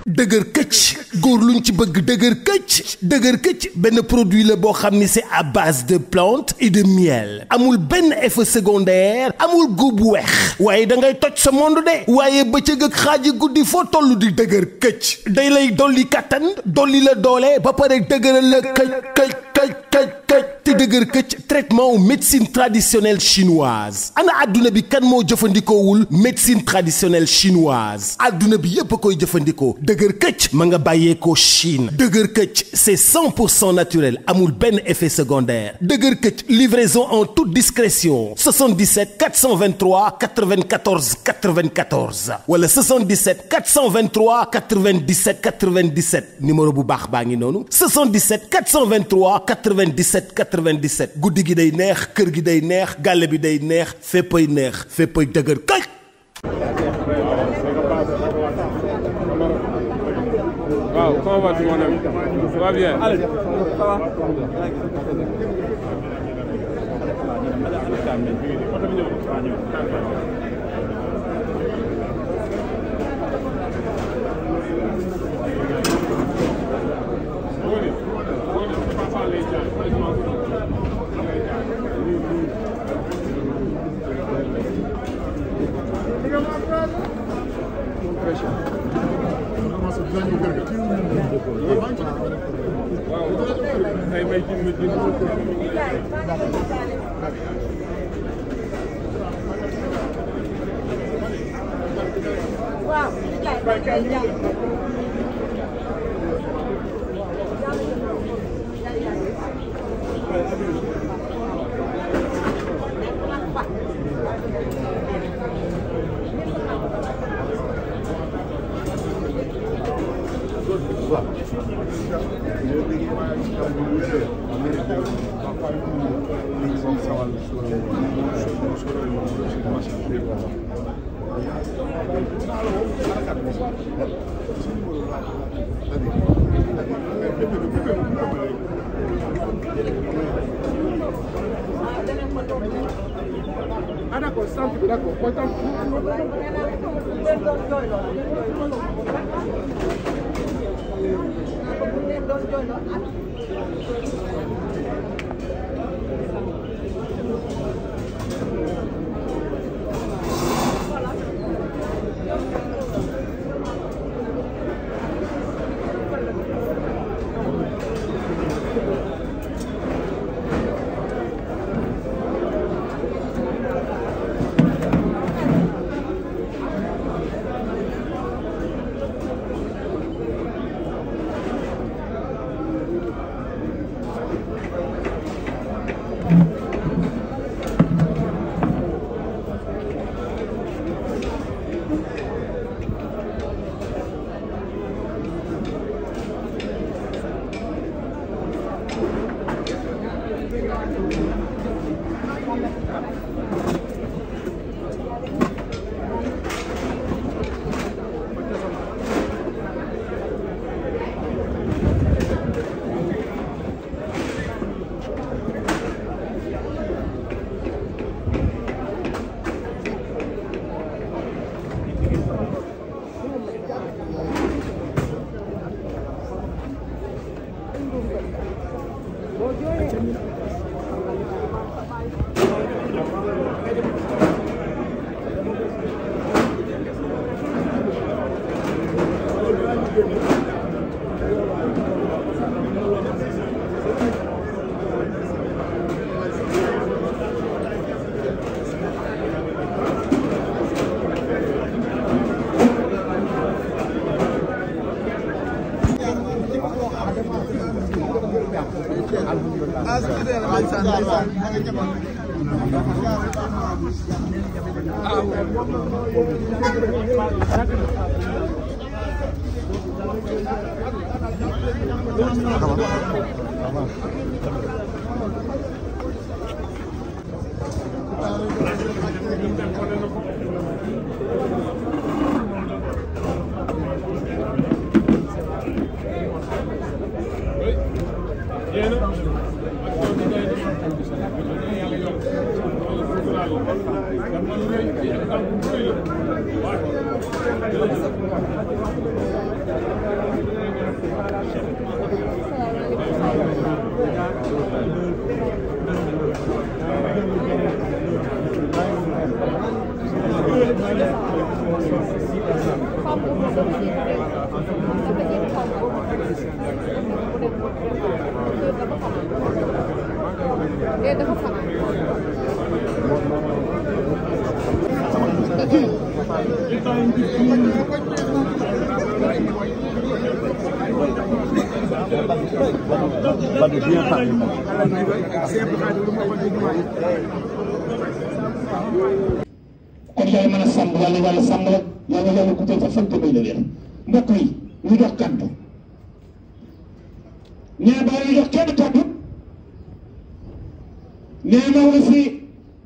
dëgër këcc góor luñ ci bëgg dëgër këcc benn produit la boo xam ni c'est à base de plantes et de miel amul benn effet secondaire amul góob bu weex waaye da ngay toj sa monde de waaye bëccëg ak xaaji guddi foo toll di dëgër këcc day lay dolli kattan dolli la doole ba pare dëgëral la këcc te dëgër këcc traitement médecine traditionnelle chinoise ana adduna bi kan moo jëfandikoowul médecine traditionnelle chinoise adduna bi yépp a koy jëfandikoo dëgër këcc ma nga bàyyeekoo Chine dëgër këcc c'est 100% naturel amul benn effet secondaire dëgër këcc livraison en toute discrétion 77 423 94 94 wala 77 423 97 97 numéro bu baax baa ngi noonu 77 423 97 97 guddi gi day neex kër gi day neex gàlle bi day neex féppay neex féppay dëgër këcc. Wow, comment vas-tu mon ami? Ça va bien? Allez, ça va? Ah d'accord, c'est un petit peu d'accord. kon yaay mën a sàmm yàlla yàlla sàmm la yàlla yàlla guddal fa fan te may la wér mbokk yi ñu jox kàddu nee ba ñu jox kenn kàddu nee na aussi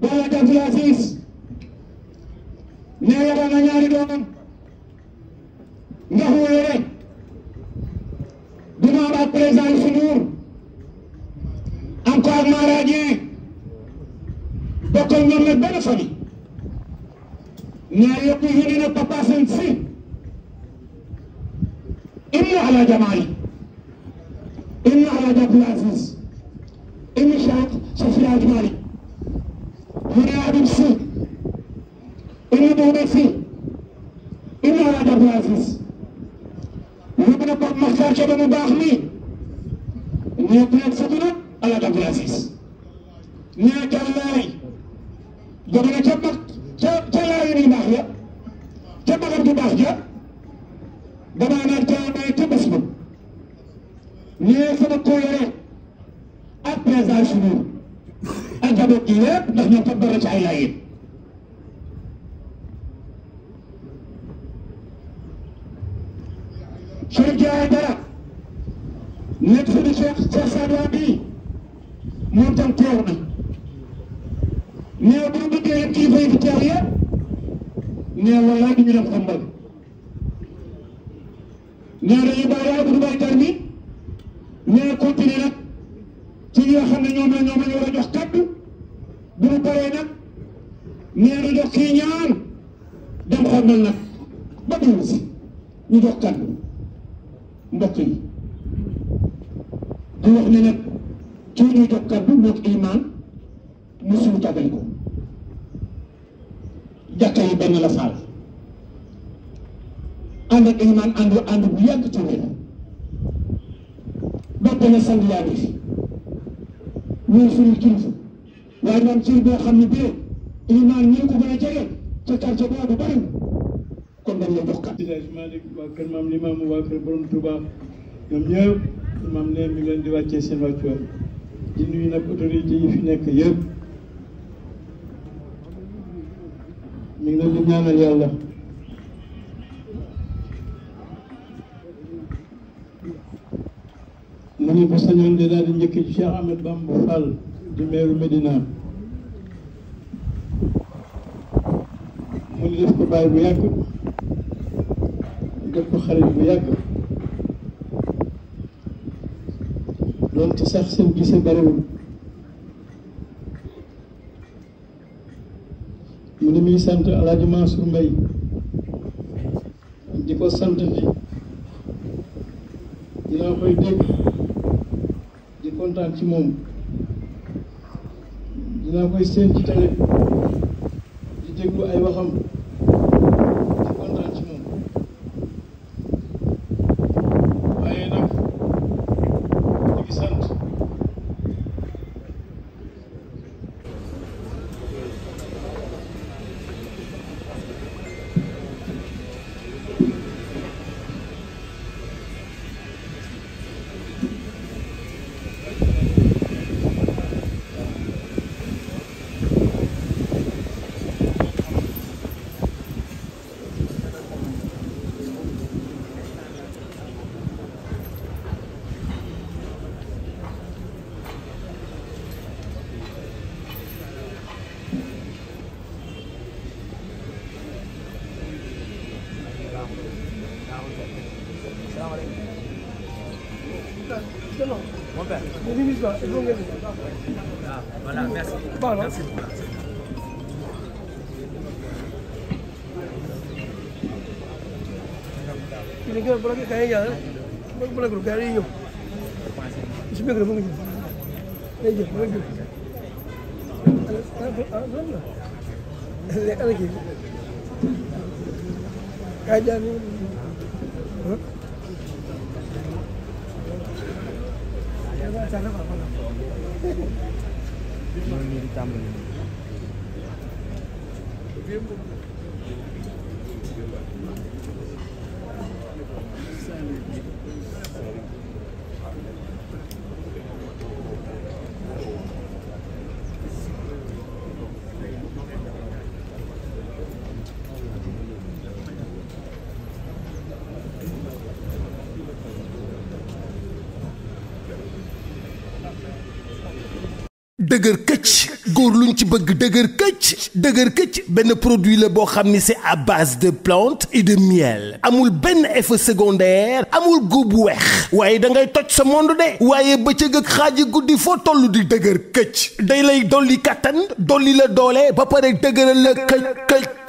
Baye Abdou Aziz nee yabal na ñaari doomam ndax wóore du ma am ak président Youssou Ndour encore Mara Dieng bokkal ñoom nag benn famille nee yëpp yéene na Papa Sène Sy ibnu Alaaji Maalik ibnu Alaaji Abdou Aziz ibnu Cheikh Alaaji Maalik mu ne Habib Sy ibnu Boubacar Sy ibnu Alaaji Abdou Aziz yóbbu na Pape Makhtar ca ba mu baax nii ñëpp nag sëtu na Alaaji Abdou Aziz nee jàllaay jamono ca mag ca laayu ni baax ya ca magam bu baax ja damaa naan ca may ca bés ba nee sama kóolare ak président Youssou ak njaboot gi yëpp ndax ñoom tam dara ci ay laay yëpp Cheikh Diaye dara nekk fi di Cheikh Sadou bi moom tam teew na nee bu ñu bëggee yëpp kilifa yi fi teew yëpp nee walaay du ñu dem xombal nee dañuy bàyyi yaay bu du bàyyi tar mi nee continuer nag ci ñi nga xam ne ñoom la ñu war a jox kaddu bu ñu paree nag nee du jox kii ñaan dem xombal nag ba dugg si ñu jox kaddu mbokk yi di wax ne nag ci ñuy jox kaddu moog iman musuñu tàggali ko jàkka yi benn la faal ànd ak iman ànd bu yàgg ci wér bopp na sang yaa ngi fi ñooy suñu kilifa waaye moom ci boo xam ne bii iman ñi ko gën a jege ca quartier boobu bari kon dañ la jox kat Malick waa kër maam Limaamu waa kër borom Touba ñoom ñëpp maam ne mi ngi leen di wàccee seen wàccuwaay di nuyu nag autorité yi fi nekk yëpp mi ngi leen di ñaanal yàlla mu ngi ko sañoon de daal di njëkk ci Cheikh Ahmed Bamba Fall di meeru Medina mu ngi def ko bàyyi bu yàgg def ko xarit bu yàgg doonte sax seen gise bariwul mu ne mi ngi sant El Hadj Mansour Mbaye di ko sant fi dinaa koy dégg di kontaan ci moom dinaa koy seen ci télé di déglu ay waxam di kontaan ci moom waaye nag ñu ngi sant Voilà, merci. Merci. dëgër këcc góor luñ ci bëgg dëgër këcc benn produit la boo xam ni c'est à base de plantes et de miel amul benn effet secondaire amul góob bu weex waaye da ngay toj sa monde de waaye bëccëg ak xaaji guddi foo toll di dëgër këcc day lay dolli kattan dolli la doole ba pare dëgëral la këcc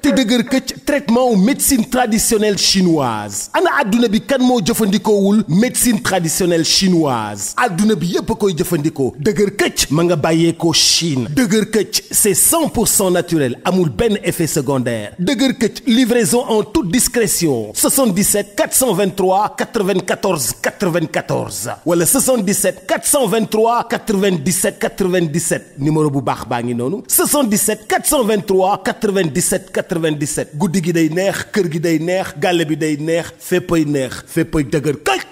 te dëgër këcc traitement wu médecine traditionnelle chinoise ana adduna bi kan moo jëfandikoowul médecine traditionnelle chinoise adduna bi yépp a koy jëfandikoo dëgër këcc ma nga bàyyeekoo Chine dëgër këcc c'est 100% naturel amul benn effet secondaire dëgër këcc livraison en toute discrétion 77 423 94 94 wala 77 423 97 97 numéro bu baax baa ngi noonu 77 423 97 97 guddi gi day neex kër gi day neex gàlle bi day neex féppay dëgër këcc